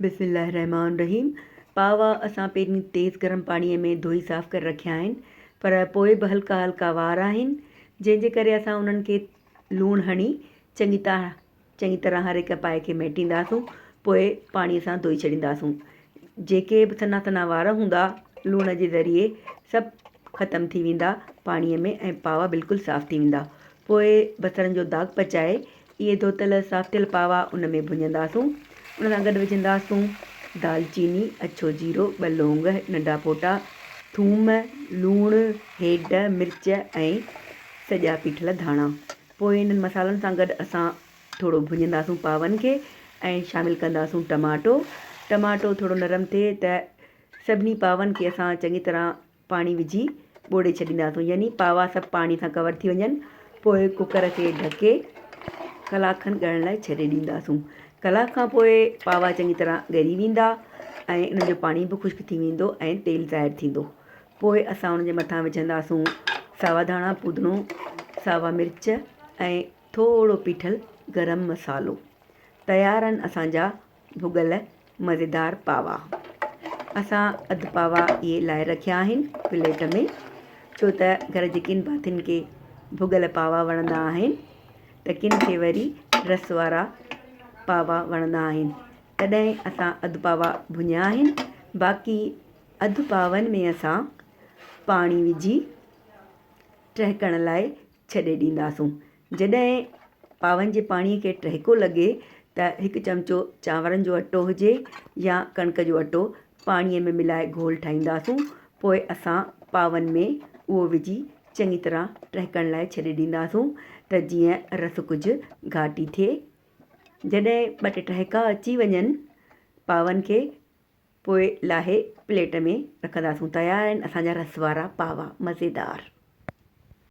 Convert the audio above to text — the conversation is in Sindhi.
بسم الله الرحمٰن الرحيم پاوا اسان پهرين تيز گرم پاڻي ۾ ڌوئي صاف ڪري رکيا آهن پر پوء به هلڪا هلڪا وار آهن جنهن جي ڪري اسان انهن کي لوڻ هڻي چڱي طرح چڱي طرح هر هڪ پائي کي مهٽينداسون پوء پاڻي سان ڌوئي ڇڏينداسون جيڪي به سنها سنها وار هوندا لوڻ جي ذريعي سڀ ختم ٿي ويندا پاڻي ۾ ۽ پاوا بلڪل صاف ٿي ويندا پوء بصرن جو داغ پچائي اهي ڌوتل صاف ٿيل پاوا ان ۾ ڀڃنداسون. ان سان گڏ وجهنداسون دالچيني، اڇو جيرو، ٻه لونگ، ننڍا ڦوٽا، ٿوم، لوڻ، هيڊ، مرچ ۽ سڄا پيٺل ڌاڻا. پوء انهن مصالحن سان گڏ اسان ٿورو ڀڃنداسون پاون کي ۽ شامل ڪنداسون ٽماٽو. ٽماٽو ٿورو نرم ٿئي ته سڀني پاون کي اسان چڱي طرح پاڻي وجهي ٻوڙي ڇڏينداسون يعني پاوا سڀ پاڻي سان ڪور ٿي وڃن پوء ڪوڪر کي ڍڪي ڪلاڪ کن ڳرڻ لاء ڇڏي ڏينداسون ڪلاڪ کان پوء پاوا چڱي طرح ڳري ويندا ۽ انهن جو پاڻي به خشڪ ٿي ويندو ۽ تيل ظاهر ٿيندو پوء اسان ان جي مٿان وجهنداسون ساوا ڌاڻا پودنو ساوا مرچ ۽ ٿورو پيٺل گرم مصالحو تيار آهن اسان جا ڀڳل مزيدار پاوا. اسان اڌ پاوا اهي لاهي رکيا آهن پليٽ ۾ ڇو ته گهر جي ڪن ڀاتين کي ڀڳل پاوا وڻندا آهن ته ڪن کي وري رس وارا پاوا وڻندا آهن تڏهن اسان اڌ پاوا ڀڃيا آهن باقي اڌ پاون ۾ اسان پاڻي وجهي ٽهڪڻ لاء ڇڏي ڏينداسون. جڏهن پاون جي پاڻي کي ٽهڪو لڳي ته هڪ چمچو چانورن جو اٽو هجي يا ڪڻڪ جو اٽو پاڻي ۾ ملائي گهول ٺاهينداسون پوء اسان پاون ۾ اهو وجهي چڱي طرح ٽهڪڻ لاء ڇڏي ڏينداسون ته جيئن رس ڪجهه گهاٽي ٿئي. جڏهن ٻه ٽي ٽهڪا اچي وڃن پاون کي پوء لاهي پليٽ ۾ رکنداسون. تيار آهن اسان جا رس وارا پاوا مزيدار.